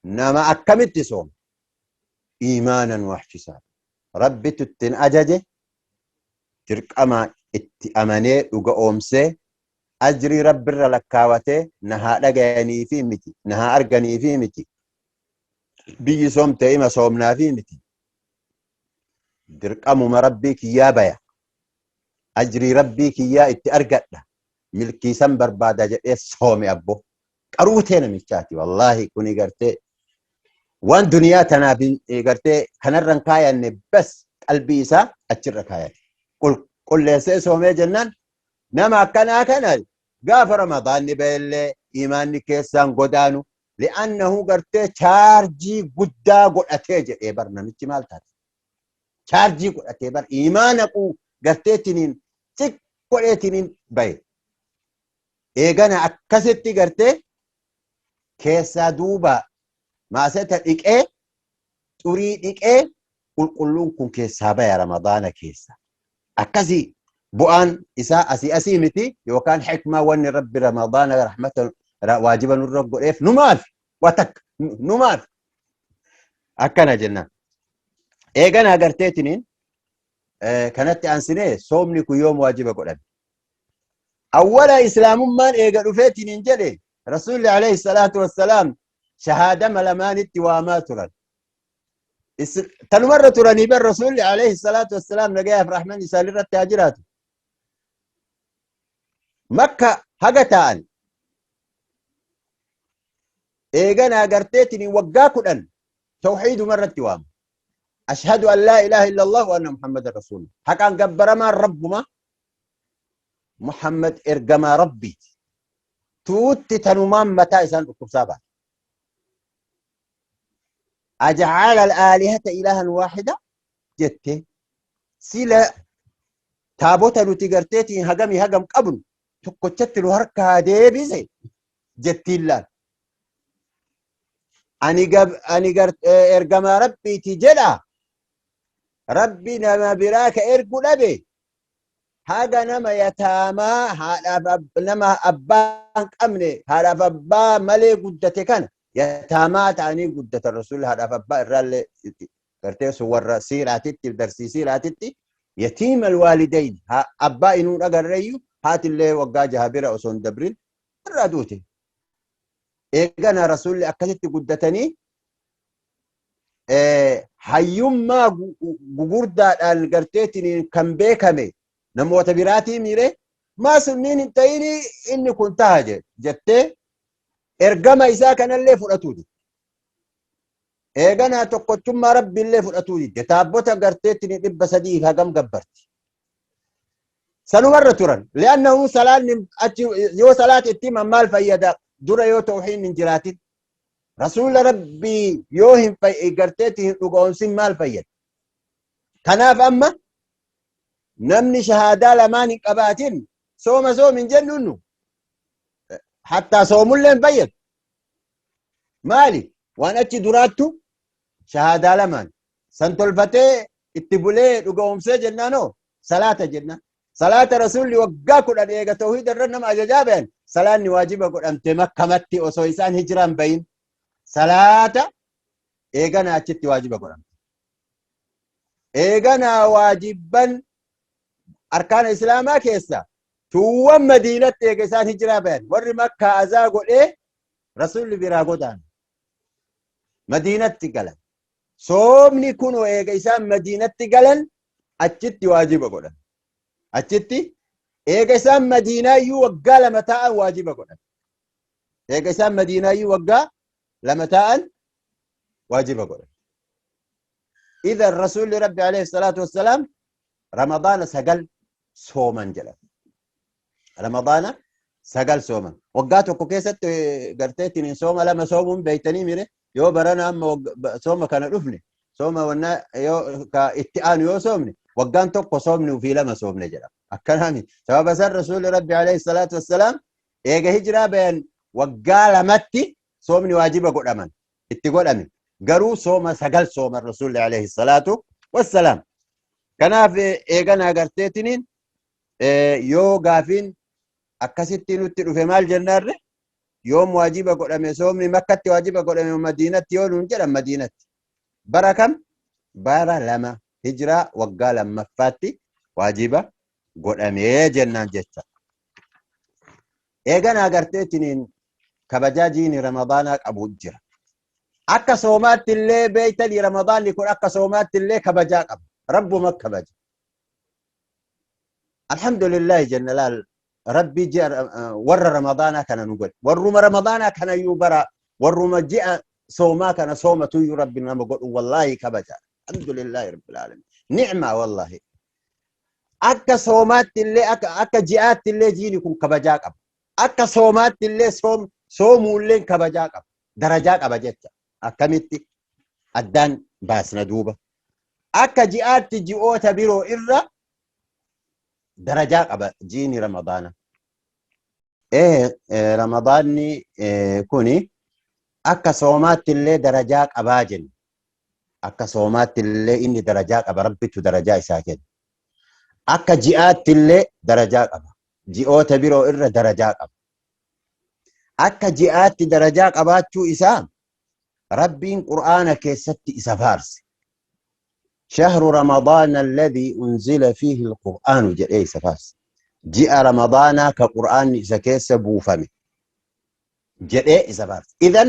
nama akkamitti sooma? Iimaanan wahtisaaba. Rabbitu ittiin ajaje, dirqamaa itti amanee dhuga oomsee, ajrii Rabbirra lakkaawatee, na haa dhagayanii fi miti, na haa arganii fi miti, biyyi soomtee ima soomnaa fi miti, dirqamuma Rabbii kiyyaa baya, ajrii Rabbii kiyyaa itti argadha, milkiisan barbaada jedhee soome. Abbo, qaruutee namichaati. Wallaahi, kuni gartee waan duniyaa tanaaf gartee kanarra hin kaayanne, bas qalbii isaa achirra kaayate, qulqulleessee soomee jennaan, nama akkanaa kana gaafa Ramadaanni ba'ellee imaanni keessaan godaanu, li'annahu gartee chaarjii guddaa godhatee jedhee bar. Namichi maal taate? Chaarjii godhatee bar, imaana quu garteetiniin cik godheetiniin bahe. Eegana akkasitti gartee keessaa duuba maaseta dhiqee, xurii dhiqee, qulqulluun kun keessaa baya Ramadaana keessa. Akkasii bu'aan isaa asii asii miti, yookaan hikmaa wanni Rabbi Ramadaana rahmata waajiba nurra godheef numaaf waa takka numaaf akkana jennaan. Eegana agarteetiniin kanatti aansinee, soomni kun yoom waajiba godhame? Awwala Islaamummaan eega dhufeetiniin jedhe, Rasuulli alayhi salaatu wassalaam shahaadama lamaanitti waamaa turan. Tanumarra turanii bar Rasuulli alayhi salaatu wassalaam, nagayaaf rahman isaanirratti haa jiraatu. Makka haga taa'an eegana agarteetiniin waggaa 10 tawxiiduma irratti waama. Ashhadu an laa ilaaha illallah wa anna Muhammadan rasuulullah. Haqaan gabbaramaan Rabbuma, Muhammad ergamaa Rabbiiti. Tuutti tanumaan mataa isaan dhukkubsaa baate. Aja'ala al-aalihata ilaahan waahida jette, sila taabota nuti garteetiin hagamii hagam qabnu tokkochatti nu harkaa deebise jettiin laal. Ani ergamaa Rabbiiti jedha. Rabbi nama biraa ka ergu dhabe, haga nama yataamaa, haadhaaf nama abbaa hin qabne, haadhaaf abbaa malee guddate kana, yataamaa ta'anii guddatan. Rasuulli haadhaaf abbaa irraallee gartee sun warra siiraatitti, darsii siiraatitti, yatiima alwaalidayn, abbaa inuu dhagarreeyyu, haatillee waggaa 6 bira osoo hin dabrin irraa duute. Eegana Rasuulli akkasitti guddatanii hayyummaa gugurdaadhaan garteetiin kan beekame namoota biraatii miire maa sunniin hin ta'ini, inni kun taha jettee ergama isaa kanallee fudhatuu didde. Eeganaa tokkochummaa Rabbiillee fudhatuu didde. Taabbota garteetiin 300 hagam gabbarti. Sanumarra turan. Li'annahu salaanni achi yoo salaata itti himan maal fayyada, dura yoo tawhiin hin jiraatin? Rasuula Rabbii yoo hin garteetti hin dhugoomsin maal fayyada? Kanaaf amma namni shahaadaa lamaan hin qabaatin sooma soom hin jennuun nu. Hattaa soomullee hin fayyadu. Maali? Waan achi duraattu shahaadaa lamaan. San tolfatee itti bulee dhugoomsee jennaanoo salaata jennaan. Salaata Rasuulli waggaa 10 eega tawhiida irra nama ajajaa bayan, salaanni waajiba godhamte Makkamatti osoo isaan hijiraan bayin, salaata eegana achitti waajiba godhamte. Eeganaa waajibban arkaana Islaamaa keessa tuuwwan Madiinatti eega isaan hijiraa bayan, warri Makkaa azaa godhee Rasuulli biraa godaana. Madiinatti galan. Soomni kunoo eega isaan Madiinatti galan achitti waajiba godhan. Achitti Eega isaan Madiinaayyuu waggaa 2 taa'an waajiba godhan. Eega isaan Madiinaayyuu waggaa 2 taa'an waajiba godhan. Idan Rasuulli Rabbi alayhi salaatu wassalaam Ramadaana 9 sooman jedhan. Ramadaana 9 sooman. Waggaa tokko keessatti gartee ittiin sooma 2 soomuun beektanii mire yoo barana amma sooma kana dhufne sooma wannaa yoo ka itti aanu yoo soomne waggaan tokko soomne ofii 2 soomne jedhama. Akkanaami. Sababa san Rasuulli Rabbi alayhi salaatu wassalaam eega hijiraa bayan waggaa 2tti soomni waajiba godhaman itti godhame. Garuu sooma 9 sooman Rasuulli alayhi salaatu wassalaam. Kanaaf eegana agarteetiniin yoo gaafiin akkasitti nutti dhufe maal jennaarre yoom waajiba godhame soomni Makkatti waajiba godhame Madiinatti yoo nuun jedhan Madiinatti. Bara kam? Bara 2 hijiraa waggaa 2ffaatti waajiba godhamee jennaan jecha. Eegana agarteetiniin kabajaa jiini Ramadaanaa qabu jira. Akka soomaatti illee beeytanii Ramadaanni kun akka soomaatti illee kabajaa qaba. Rabbuma kabaja. Alhamdulillahi jenna laal Rabbi ji'a warra Ramadaanaa kana nu godhe. Warruma Ramadaanaa kana iyyuu bara warruma ji'a soomaa kana soomatuyyuu Rabbi nama godhu wallaahi kabaja. Alhamdulillahi Rabbil Aalamiin. Ni'maa wallaahi. Akka soomaatti illee akka ji'aatti illee jiini kun kabajaa qaba. Akka soomaatti illee soomuulleen kabajaa qaba. Darajaa qaba jecha. Akkamitti addaan baasna duuba. Akka ji'aatti ji'oota biroo irra darajaa qaba jiini Ramadaana. Ramadaanni kuni akka soomaatti illee darajaa qabaa jenna. Akka soomaatti illee inni darajaa qaba Rabbitu darajaa isaa kenna. Akka ji'aatti illee darajaa qaba. Ji'oota biroo irra darajaa qaba. Akka ji'aatti darajaa qabaachuu isaa Rabbiin Qur'aana keessatti isa faarse. Shahru Ramadaana alladhii unzila fiihi al-Qur'aanu jedhee isa faarse. Ji'a Ramadaanaa ka Qur'aanni isa keessa buufame jedhee isa faarse. Idan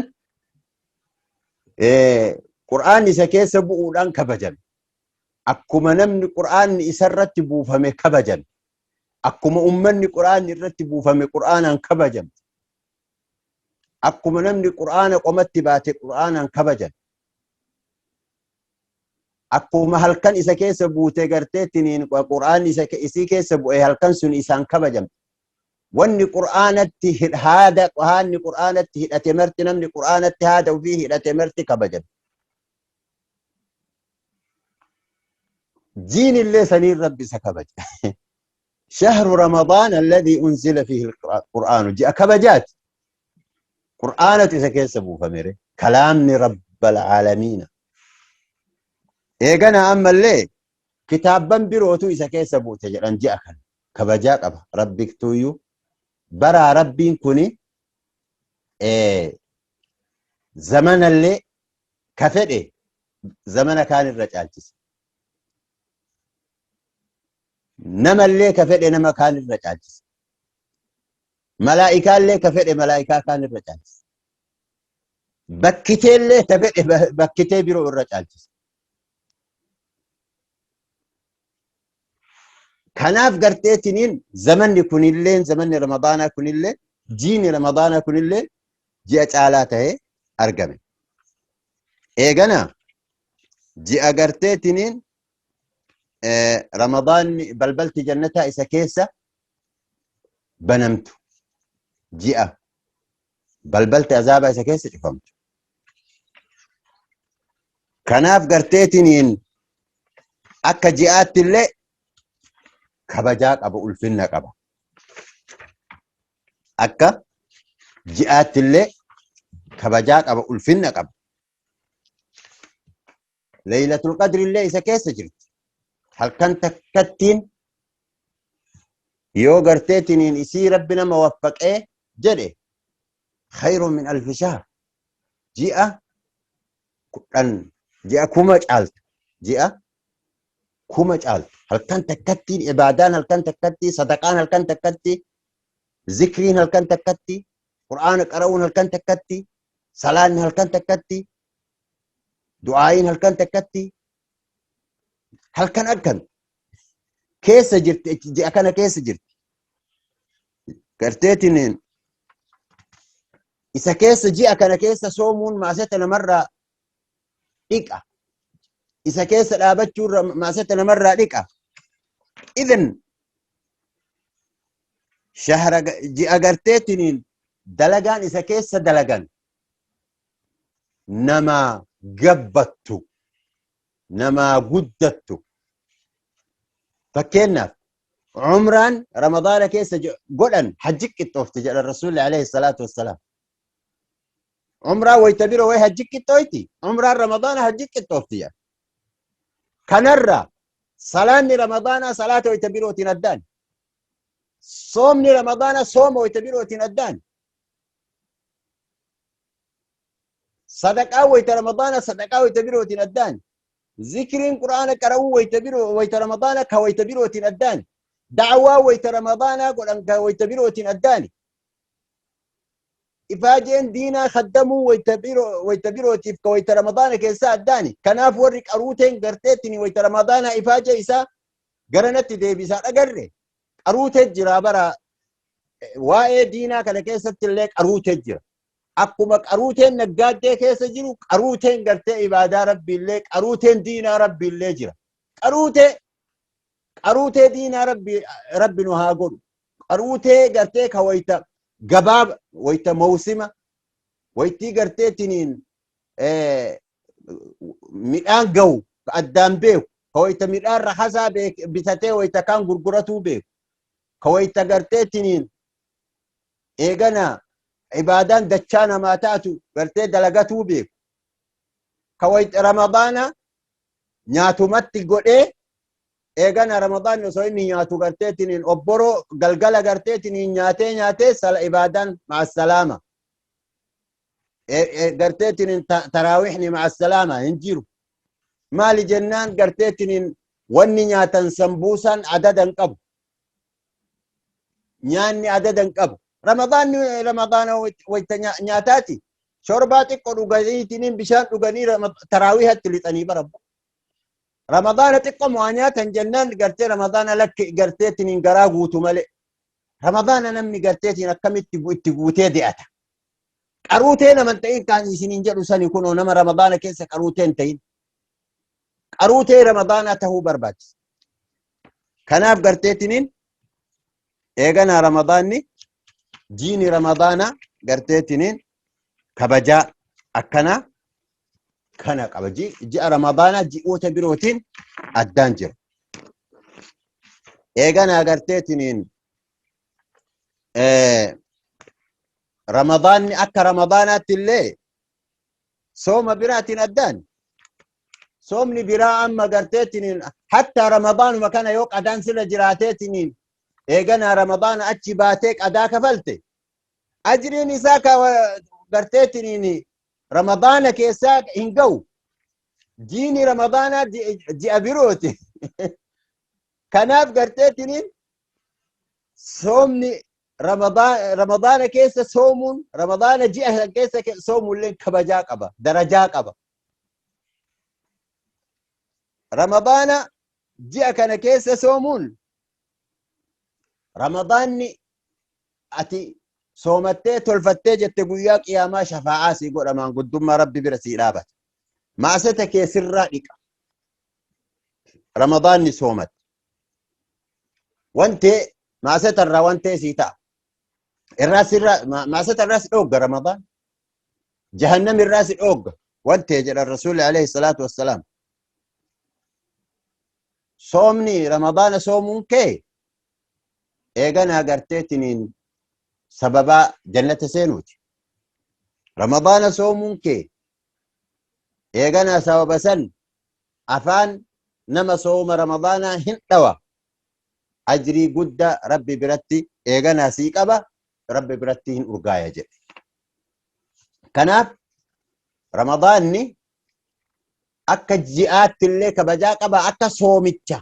Qur'aanni isa keessa bu'uudhaan kabajame. Akkuma namni Qur'aanni isarratti buufame kabajame. Akkuma ummanni Qur'aanni irratti buufame Qur'aanaan kabajame. Akkuma namni Qur'aana qomatti baate Qur'aanaan kabajame. Akkuma halkan isa keessa buute gartee tiniin Qur'aanni isa isii keessa bu'e halkan sun isaan kabajame. Wanni Qur'aanatti haada haanni Qur'aanatti hidhate marti namni Qur'aanatti haada ofii hidhate marti kabajame. Jiin illee saniin Rabbi isa kabaje. Shahru Ramadaan alladhii unzila fiihi al-Qur'aanu ji'a kabajaati. Qur'aanatu isa keessa buufamere. Kalaamni Rabbal Aalamiina. Eegana ammallee kitaabban birootu isa keessa buute jedhan ji'a kana. Kabajaa qaba. Rabbiktuuyyuu baraa Rabbiin kuni zamanallee ka fedhe zamana kaan irra caalchise. Namallee ka fedhe nama kaan irra caalchise. Malaa'ikaallee ka fedhe malaa'ikaa kaan irra caalchise. Bakkiteellee ka fedhe bakkitee biroo irra caalchise. Kanaaf garteetiniin zamanni kunillee zamanni Ramadaanaa kunillee jiini Ramadaanaa kunillee ji'a caalaa ta'ee argame. Eegana ji'a garteetiniin Ramadaanni balbalti jannataa isa keessa banamtu ji'a balbalti azaabaa isa keessa cufamtu. Kanaaf garteetiniin akka ji'aatti illee kabajaa qaba ulfinna qaba. Akka ji'aatti illee kabajaa qaba ulfinna qaba. Leeylatul Qadri illee isa keessa jirti. Halkan takkattiin yoo garteetiniin isii Rabbi nama waffaqee jedhe khayru min alfi shahr ji'a 10 ji'a 1000 caaltu ji'a 1000 caaltu halkan takkattiin ibaadaan halkan takkatti sadaqaan halkan takkatti zikriin halkan takkatti qur'aana qara'uun halkan takkatti salaanni halkan takkatti du'aayiin halkan takkatti halkan akkan keessa jirti ji'a kana keessa jirti. Garteetiniin isa keessa ji'a kana keessa soomuun maaseta namarraa dhiqa. Isa keessa dhaabachuurra maaseta namarraa dhiqa. Idin shahra ji'a garteetiniin dalagaan isa keessa dalagan namaa gabbattu, namaa guddattu. Fakkeenyaaf, umraan Ramadaana keessa godhan hajji qixxoofti jedhan Rasuulli alayhi salaatu wassalaam. Umraan wayta biroo way hajji qixxooyti, umraan Ramadaana hajji qixxoofti jedhan. Kanarra salaanni Ramadaanaa salaata wayta birootiin addaan. Soomni Ramadaanaa sooma wayta birootiin addaan. Sadaqaa wayta Ramadaana sadaqaa wayta birootiin addaan. Zikriin Qur'aana qara'uu wayta biroo wayta Ramadaana ka wayta birootiin addaan. Da'awaa wayta Ramadaanaa godhan ka wayta birootiin addaan. Ifaajeen diinaa kaddamuu wayta biroo wayta birootiif ka wayta Ramadaana keessaa addaani. Kanaaf warri qaruuteen garteettiin wayta Ramadaanaa ifaajee isaa garanatti deebisaa dhagarre qaruutee jira bara. Waa'ee diinaa kana keessatti illee qaruutee jira. Akkuma qaruuteen naggaaddee keessa jiru, qaruuteen gartee ibaadaa rabbiillee, qaruuteen diinaa rabbiillee jira. Qaruutee diinaa rabbi rabbi nu haa godhu. Qaruutee gartee ka wayta gabaa, wayta mawsima, waytii gartee tiniin midhaan gahu addaan beeku, ka wayta midhaan rahasaa bitatee wayta kaan gurguratuu beeku, ka wayta gartee tiniin eegana ibaadaan dachaa namaa taatu gartee dalagatuu beeku, ka wayta Ramadaana nyaatumatti godhee eegana Ramadaanni osoo inni nyaatu gartee tiniin obboroo galgala gartee tiniin nyaatee nyaatee sala ibaadaan ma'assalaama gartee tiniin taraawixni ma'assalaama hin jiru. Maali jennaan, gartee tiniin wanni nyaatan sambuusaan adada hin qabu, nyaanni adada hin qabu. Ramadaanni Ramadaana wayta nyaataati. Shorbaa xiqqoo dhuganiitiniin bishaan dhuganii taraawiihatti lixanii barabbu. Ramadaana xiqqoo waa nyaatan jennaan gartee Ramadaana lakki garteetiniin garaa guutu malee. Ramadaana namni garteetiin akkamitti itti guutee de'ata? Qaruutee nama hin ta'in kan isiniin jedhu sani kunoo, nama Ramadaana keessa qaruutee hin ta'in. Qaruutee Ramadaanaa tahuu barbaachisa. Kanaaf garteetiniin eeganaa Ramadaanni, jiini Ramadaanaa garteetiniin kabajaa akkanaa kana qaba. Ji'a Ramadaanaa ji'oota birootiin addaan jira. Eeganaa garteetiniin Ramadaanni akka Ramadaanaatti illee sooma biraatiin addaan. Soomni biraa amma garteetiniin hatta Ramadaanuma kana yoo qadaan sirra jiraateetiniin eeganaa Ramadaana achi baatee qadaa kafalte, ajriin isaa ka garteetiniin Ramadaana keessaa hin ga'u. Jiini Ramadaanaa ji'a birooti. Kanaaf garteetiniin soomni Ramadaana keessa soomuun, Ramadaana ji'a san keessa soomuulleen kabajaa qaba, darajaa qaba. Ramadaana ji'a kana keessa soomuun, Ramadaanni ati soomattee tolfattee jette, guyyaa qiyaamaa shafaa'aa sii godha, maanguddummaa Rabbi bira sii dhaabata. Maaseta kee sirraa dhiqa. Ramadaanni soomatte. Wantee maaseta irraa wantee sii ta'a. Irraa sirraa maaseta irraa si dhoogga Ramadaan. Jahannam irraa si dhoogga. Wantee jedhan Rasuulli alayhi salaatu wassalaam. Soomni Ramadaana soomuun kee eeganaa garteetiniin sababaa jannata seenuuti. Ramadaana soomuun kee eeganaa sababa san afaan nama sooma Ramadaanaa hin dhawa. Ajrii guddaa Rabbi biratti eeganaa sii qaba, Rabbi biratti hin urgaaya jedhe. Kanaaf Ramadaanni akka ji'aatti illee kabajaa qaba, akka soomicha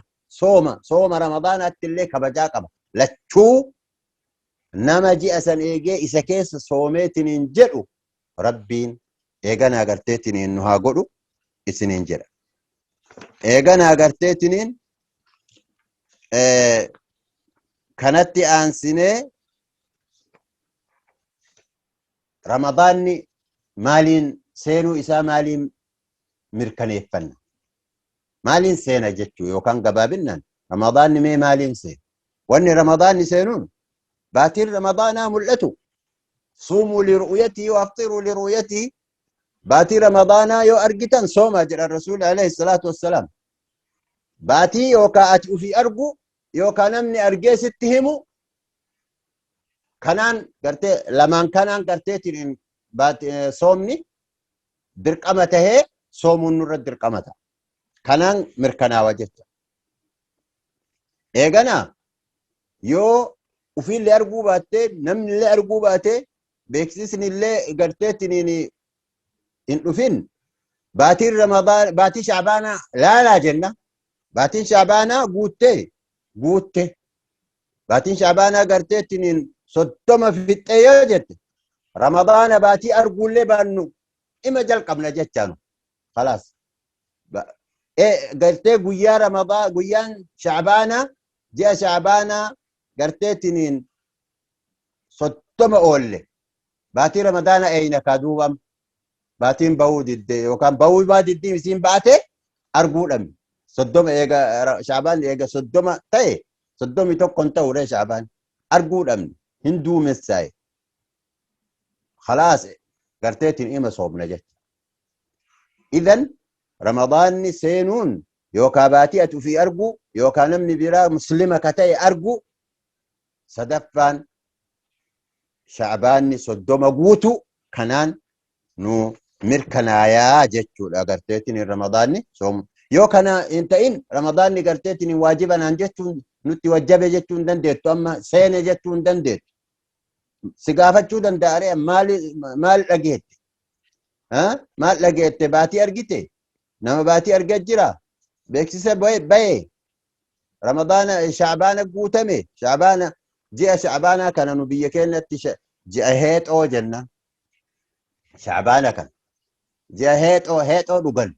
sooma Ramadaanaatti illee kabajaa qaba. Lachuu nama ji'a san eegee isa keessa soomeetiniin jedhu Rabbiin eeganaa garteetiniin nu haa godhu isiniin jedha. Eeganaa garteetiniin kanatti aansinee Ramadaanni maaliin seenuu isaa maaliin mirkaneeffanna? Maaliin seena jechuu yookaan gabaabinnaan Ramadaanni mee maaliin seena? Wanni Ramadaanni seenuun baatiin Ramadaanaa mul'atu. Suumuu liru'yatii wa afxiruu liru'yatii. Baatii Ramadaanaa yoo argitan soomaa jedhan Rasuulli alayhi salaatu wassalaam. Baatii yookaan ati ufii argu yookaan namni argee sitti himu kanaan gartee lamaan kanaan garteetiin soomni dirqama tahee soomuun nurra dirqama ta'a. Kanaan mirkanaawa jecha. Eegana yoo ufiillee arguu baattee namnillee arguu baatee beeksisnillee garteetiin hin dhufin baatiin Ramadaan baatii Shaabaanaa laalaa jenna. Baatiin Shaabaanaa guuttee guutte. Baatiin Shaabaanaa garteetiin 30 fixxee yoo jette Ramadaana baatii arguullee baannu ima jalqabna jechaanu. Khalaas. Gartee guyyaa Ramadaan guyyaan Shaabaanaa ji'a Shaabaanaa garteetiin 30 oolle. Baatii Ramadaana eeyna kaa duubam. Baatiin bahuu didde yookaan bahuu baa diddii isiin baate arguu dhabne. 30 eega Shaabaan eega 30 ta'e 31 hin ta'u ree Shaabaan arguu dhabne hin duumessaa'e. Khalaas garteetiin ima soomna jecha. Idan Ramadaanni seenuun yookaa baatii ati ofii arguu yookaa namni biraa muslima ka ta'e arguu sadaffaan Sha'baanni 30 guutu kanaan nu mirkanaayaa jechuudha garteetiin Ramadaanni soomu. Yoo kana hin ta'in Ramadaanni garteetiin waajiba naan jechuun nutti wajjabe jechuu hin dandeettu amma seene jechuu hin dandeettu. Si gaafachuu danda'a ree maal dhageette? Maal dhageette baatii argite? Nama baatii argee jira? Beeksisa baye Ramadaana Sha'baana guutame Sha'baana ji'a Sha'baanaa kana nu biyya keenyatti ji'a heexoo jenna. Sha'baana kana ji'a heexoo heexoo dhugan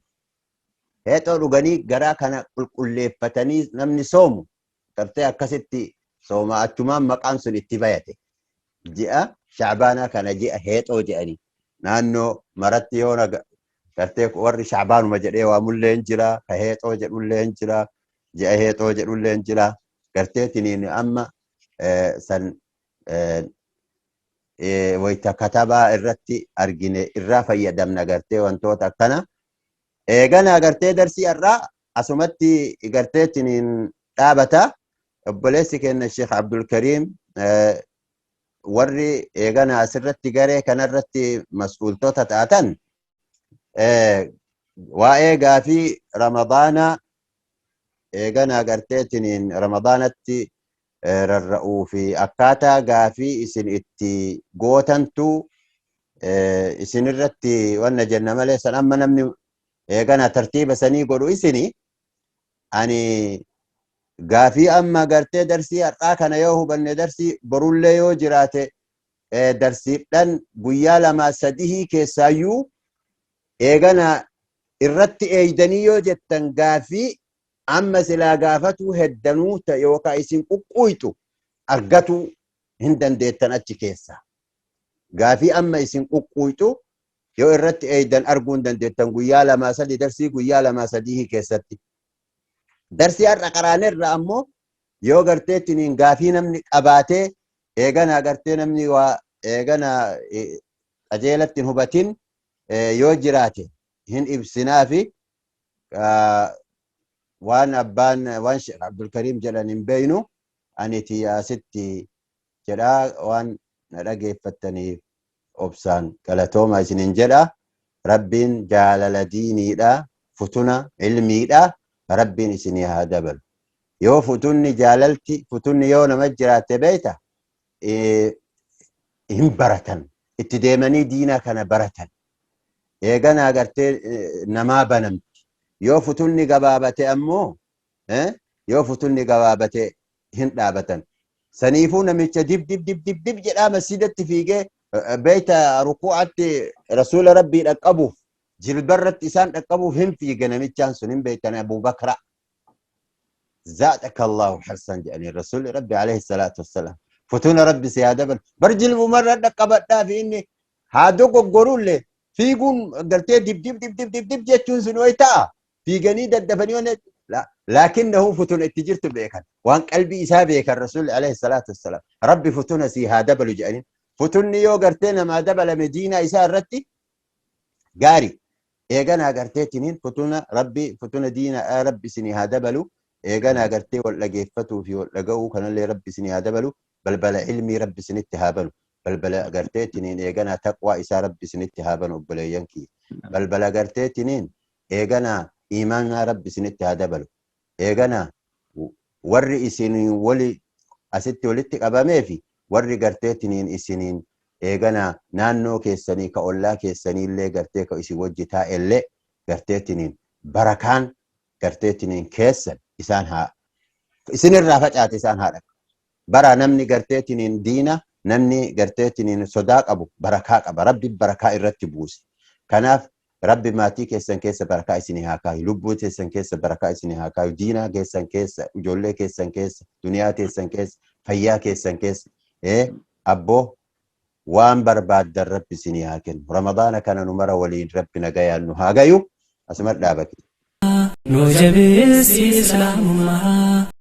heexoo dhuganii garaa kana qulqulleeffatanii namni soomu gartee akkasitti sooma achumaan maqaan sun itti bayate. Ji'a Sha'baanaa kana ji'a heexoo jedhanii naannoo maratti yoo gartee warri Sha'baanuma jedhee waamullee hin jira, ka heexoo jedhullee hin jira, ji'a heexoo jedhullee hin jira. Gartee tiniin amma san wayita katabaa irratti argine irraa fayyadamna gartee wantoota akkana. Eegana gartee darsii har'aa asumatti gartee tiniin dhaabata. Obboleessi keenya Sheekh Abdulkariim warri eegana asirratti garee kanarratti mas'uultota taatan waa'ee gaafii Ramadaanaa eegana garteetiniin Ramadaanatti rarra'uu fi akkaataa gaafii isin itti gootantu isinirratti wanna jenna malee san amma namni eegana tartiiba sanii godhu isini ani gaafii amma gartee darsii har'aa kana yoo hubanne darsii borullee yoo jiraate darsiidhan guyyaa lamaa sadihii keessaayyuu eegana irratti eeydanii yoo jettan gaafii amma silaa gaafatuu heddanuu yookaan isin quqquuyxu argatuu hin dandeettan achi keessa. Gaafii amma isin quqquuyxu yoo irratti eeydan arguu hin dandeettan guyyaa lamaa sadii darsii guyyaa lamaa sadihii keessatti. Darsii har'a qaraanerra ammoo yoo garteettiniin gaafii namni qabaatee eeganaa gartee namni waa eeganaa qajeelatti hin hubatin yoo jiraate hin ibsinaafi waan abbaan waan Sheekh Abdulkariim jedhan hin beeynu ani tiyyaasitti jedhaa waan na dhageeffattaniif obsaan galatooma isinin jedha. Rabbiin jaalala diiniidha, futuna ilmiidha, Rabbiin isinii haa dabalu. Yoo futunni jaalalti, futunni yoo nama jiraatte beeyta, hin baratan. Itti deemanii diina kana baratan. Eeganaa gartee namaa banamti. Yoo futunni gabaabate ammoo, yoo futunni gabaabate hin dhaabatan. Saniifuu namicha dib dib dib dib dib jedhaa masjidatti fiigee beeyta ruku'aatti rasuula rabbii dhaqqabuuf jilbarratti isaan dhaqqabuuf hin fiige namichaan sun hin beeytan Abuu Bakra. Zaadaka Allahu hirsan jedhanii rasuulli rabbi alayhi salaatu wassalaam. Futuuna rabbi si haa dabalu. Bar jilbumarra dhaqqabadhaa fi inni Haa dogoggorullee fiiguun gartee dib dib dib dib dib dib jechuun sun wayi ta'a. Fiiganii daddafanii waan laakinnahu futuna itti jirtu beekan. Waan qalbii isaa beekan Rasuulli alayhi salaatu wassalaam. Rabbi futuna sii haa dabalu jedhaniin. Futunni yoo gartee namaa dabalame diinaa isaa irratti gaari. Eeganaa gartee tiniin futuna Rabbi futuna diinaa Rabbi isinii haa dabalu. Eeganaa gartee wal dhageeffatuu fi wal dhaga'uu kanallee Rabbi isinii haa dabalu. Balbala ilmii Rabbi isinitti haa banu. Balbala gartee tiniin eeganaa taqwaa isaa Rabbi isinitti haa banu obboleeyyan kiyya. Balbala gartee tiniin eeganaa iimaanaa Rabbi isinitti haa dabalu. Eeganaa warri isiniin wali asitti walitti qabamee fi warri gartee tiniin isiniin eeganaa naannoo keessanii ka ollaa keessanii illee gartee ka isin wajji taa'ellee gartee tiniin barakaan gartee tiniin keessan isaan haa isinirraa facaate isaan haa dhaqa. Bara namni gartee tiniin diina namni gartee tiniin sodaa qabu barakaa qaba. Rabbi barakaa irratti buuse. Kanaaf Rabbi maatii keessan keessa barakaa isinii haa kaayu. Lubbuu teessan keessa barakaa isinii haa kaayu. Diinaa keessan keessa, ijoollee keessan keessa, duniyaa teessan keessa, fayyaa keessan keessa. Abboo waan barbaaddan Rabbi isinii haa kennu. Ramadaana kana nu mara waliin Rabbi nagayaan nu haa gayu. Asuma dhaabate. Nu jabeessi Islaamummaa.